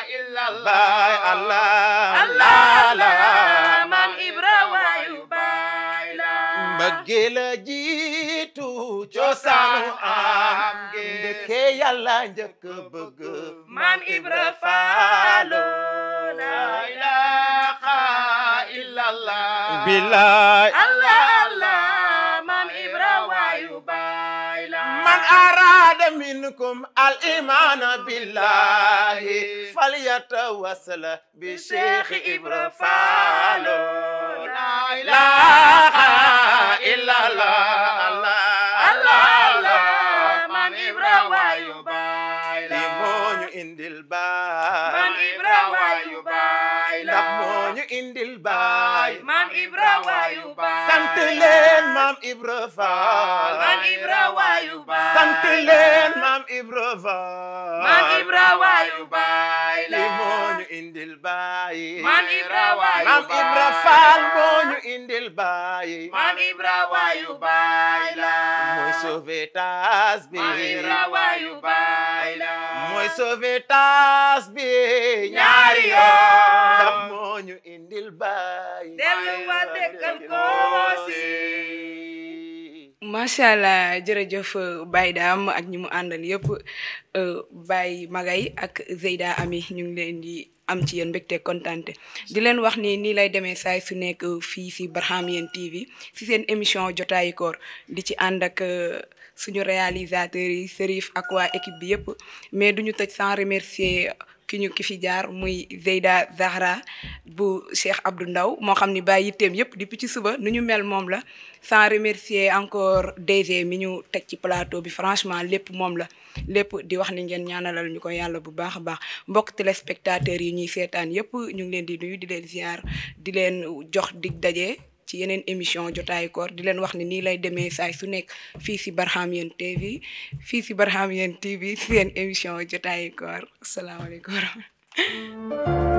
illallah baay Allah Allah mbëggeel a jiitu cosaanu am ndeke yàlla njëkk bëgg maam Ibra Faalo la ilaha illallah billaay Allah Allah maam Ibra waayu baay la man arada minkum al imana billahi falyatawassal bi Cheikh Ibra Faalo la ilaha illallah Allah Allah maam Ibra waayu baay la moo ñu indil baay maam Ibra waayu baay la moo ñu indil baay maam Ibra waayu baay sant leen maam Ibra Faal maam Ibra waayu baay sant leen maam Ibra Faal maam Ibra waayu baay la moo ñu indil baay maam Ibra waayu baay maam Ibra Faal moo ñu indil baay maam Ibra waayu baay la mooy sauvetage bi maam Ibra waayu baay la mooy sauvetage bi ñaari yoon ndax moo ñu indil baay dellu wa dekkal ko si macha allah jërëjëf Baye Dame ak ñi mu àndal yëpp Baye Magay ak Zeyda Ami ñu ngi leen di am ci yéen mbégte kontante di leen wax ni nii lay demee saay su nekk fii si Barhamiennes TV si seen émission jotaayu koor di ci ànd ak suñu réalisateurs yi Serif ak waa équipe bi yëpp mais duñu tëj sans remercier ki fi jaar muy Zeyda Zahra bu Cheikh Abdou Ndaw moo xam ni bàyyi yitteem yëpp depuis ci suba nu ñu mel moom la sans remercier encore DG mi ñu teg ci plateau bi franchement lépp moom la lépp di wax ni ngeen ñaanalal ñu ko yàlla bu baax a baax mbokk téléspectateurs yi ñuy seetaan yëpp ñu ngi leen di nuyu di leen ziar di leen jox dig daje ci yeneen émission jotaayu koor di leen wax ni nii lay demee saay su nekk fii si Barhamiennes TV fii si Barhamiennes TV seen émission jotaayu koor asalaamaaleykum.